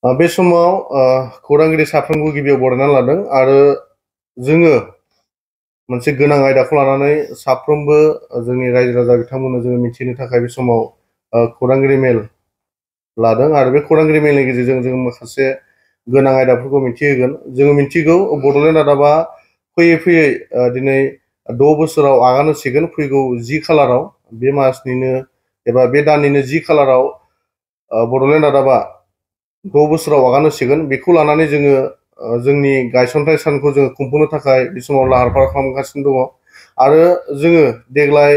बे समाव खौरांगिरि साफ्रोमबो गिबियाव बरायना लादों आरो जोङो मोनसे गोनां आयदाखौ लानानै साफ्रोमबो जोंनि रायजो राजा बिथांमोननो जोङो मिथिनो थाखाय बे समाव खौरांगिरि मेल लादों आरो बे खौरांगिरि मेलनि गेजेरजों जों माखासे गोनां आयदाफोरखौ मिथिहोगोन। जोङो मिथिगौ बड'लेण्ड रादाबा फैयै फैयै दिनै 6 बोसोराव आगान होसिगोन। फैगौ 10 खालाराव बे मासनिनो एबा बे दाननिनो 10 खालाराव बड'लेण्ड रादाबा 6 बोसोराव आगान होसिगोन। बेखौ लानानै जोङो जोंनि गायसनथाय सानखौ जोङो खुंफुंनो थाखाय बे समाव लाहार फाहार खालामगासिनो दङ आरो जोङो देग्लाय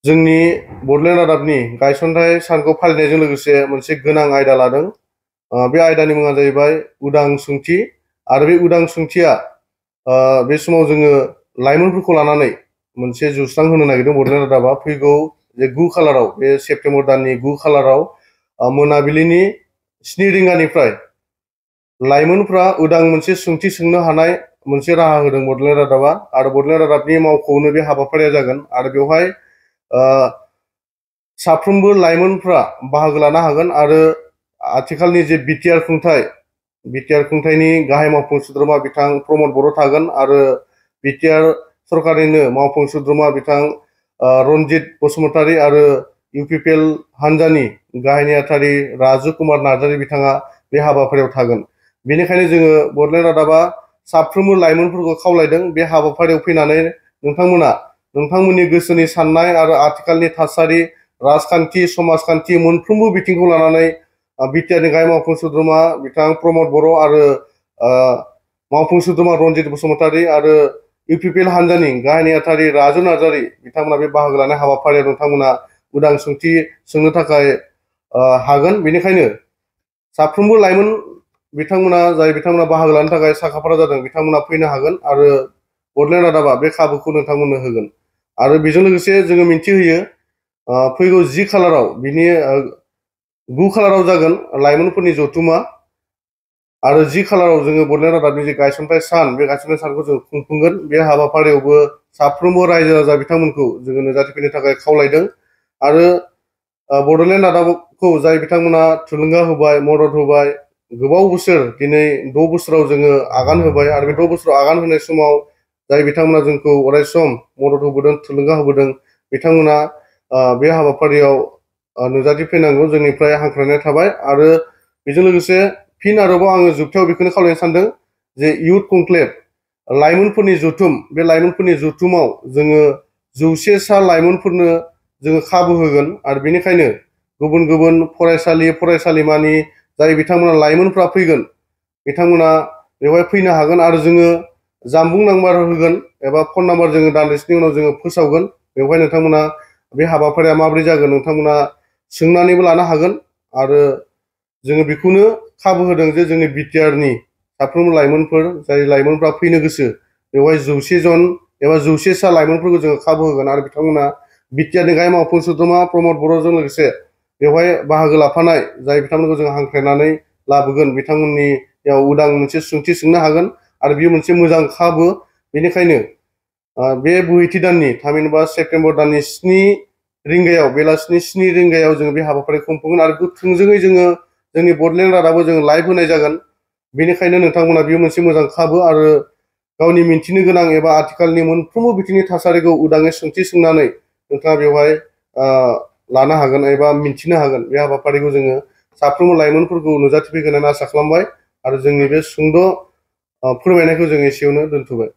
जोंनि बड'लेण्ड रादाबनि गायसनथाय सानखौ फालिनायजों लोगोसे मोनसे गोनां आयदा लादों। बे आयदानि मुङा जाहैबाय उदां सोंथि आरो बे उदां सोंथिया बे समाव जोङो लाइमोनफोरखौ लानानै मोनसे जौस्रां होनो नागिरदों। बड'लेण्ड रादाबा फैगौ जे 9 खालाराव बे सेप्तेम्बर दाननि 9 खालाराव मोनाबिलिनि 7 रिंगानिफ्राय लाइमोनफ्रा उदां मोनसे सोंथि सोंनो हानाय मोनसे राहा होदों बड'लेण्ड रादाबा आरो बड'लेण्ड रादाबनि मावख'आवनो बे हाबाफारिया जागोन आरो बेवहाय साफ्रोमबो लाइमोनफ्रा बाहागो लानो हागोन आरो आथिखालनि जे बिटिआर खुंथायनि गाहाय मावफुं सोद्रोमा बिथां प्रमद बर' थागोन आरो बिटिआर सरकारनिनो मावफुं सोद्रोमा बिथां रनजित बसुमतारी आरो इउपिपिएल हान्जानि गाहाय नेहाथारि राजु कुमार नार्जारी बिथाङा बे हाबाफारियाव थागोन। बेनिखायनो जोङो बड'लेण्ड रादाबा साफ्रोमबो लाइमोनफोरखौ खावलायदों बे हाबाफारियाव फैनानै नोंथांमोननि गोसोनि साननाय आरो आथिखालनि थासारि, राजखान्थि, समाजखान्थि मोनफ्रोमबो बिथिंखौ लानानै बिटिआरनि गाहाय मावफुं सोद्रोमा बिथां प्रमद बर' आरो मावफुं सोद्रोमा रनजित बसुमतारी आरो इउपिपिएल हान्जानि गाहाय नेहाथारि राजु नार्जारी बिथांमोना बे बाहागो लानाय हाबाफारियाव नोंथांमोना उदां सोंथि सोंनो थाखाय हागोन। बेनिखायनो साफ्रोमबो लाइमोन बिथांमोना बाहागो लानो थाखाय साखाफारा जादों बिथांमोना फैनो हागोन आरो बड'लेण्ड रादाबा बे खाबुखौ नोंथांमोननो होगोन। आरो बेजों लोगोसे जोङो मिन्थिहोयो फैगौ 10 खालाराव बिनि 9 खालाराव जागोन लाइमोनफोरनि जथुमा आरो 10 खालाराव जोङो बड'लेण्ड रादाबनि जे गायसनथाय सान बे गायसनथाय सानखौ जों खुंफुंगोन। बे हाबाफारियावबो साफ्रोमबो रायजो राजा बिथांमोनखौ जोङो नुजाथिफैनो थाखाय खावलायदों आरो बड'लेण्ड रादाबखौ जाय बिथांमोना थुलुंगा होबाय, मदद होबाय, गोबाव बोसोर दिनै 6 बोसोराव जोङो आगान होबाय आरो बे 6 बोसोराव आगान होनाय समाव जाय बिथांमोना जोंखौ अरायसम मदद होबोदों, थुलुंगा होबोदों, बिथांमोना बे हाबाफारियाव नुजाथिफैनांगौ जोंनिफ्राय हांख्रायनाय थाबाय। आरो बेजों लोगोसे फिन आरोबाव आङो जोबथायाव बेखौनो खावलायनो सानदों जे इयुथ कनक्लेभ लाइमोनफोरनि जथुम, बे लाइमोनफोरनि जथुमाव जोङो 100 सा लाइमोनफोरनो जोङो खाबु होगोन आरो बेनिखायनो गुबुन गुबुन फरायसालिमानि जाय बिथांमोना लाइमोनफ्रा फैगोन बिथांमोना बेवहाय फैनो हागोन आरो जोङो जानबुं नाम्बार होगोन एबा फन नाम्बार जोङो दान्दिसेनि उनाव जोङो फोसावगोन। बेवहाय नोंथांमोना बे हाबाफारिया माबोरै जागोन नोंथांमोना सोंनानैबो लानो हागोन आरो जोङो बेखौनो खाबु होदों जे जोंनि बिटिआरनि साफ्रोमबो लाइमोनफोर जाय लाइमोनफ्रा फैनो गोसो बेवहाय 100 जन एबा 100 सा लाइमोनफोरखौ जोङो खाबु होगोन आरो बिथांमोना बिटिआरनि गाहाय मावफुं सोद्रोमा प्रमद बर'जों लोगोसे बेवहाय बाहागो लाफानाय जाय बिथांमोनखौ जों हांख्रायनानै लाबोगोन बिथांमोननियाव उदां मोनसे सोंथि सोंनो हागोन आरो बेयो मोनसे मोजां खाबु। बेनिखायनो बे बोहैथि दाननि थामहिनबा सेप्तेम्बर दाननि 7 रिंगायाव बेलासिनि 7 रिंगायाव जोङो बे हाबाफारिखौ खुंफुंगोन आरो थोंजोङै जोङो जोंनि बड'लेण्ड रादाबो जोङो लाइभ होनाय जागोन। बेनिखायनो नोंथांमोना बेयो मोनसे मोजां खाबु आरो गावनि मिन्थिनो गोनां एबा आथिखालनि मोनफ्रोमबो बिथिंनि थासारिखौ उदाङै सोंथि सोंनानै नोंथाङा बेवहाय लानो हागोन एबा मिन्थिनो हागोन। बे हाबाफारिखौ जोङो साफ्रोमबो लाइमोनफोरखौ नुजाथिफैगोन होननानै आसा खालामबाय आरो जोंनि बे सुंद' फोरमायनायखौ जों एसेयावनो दोनथ'बाय।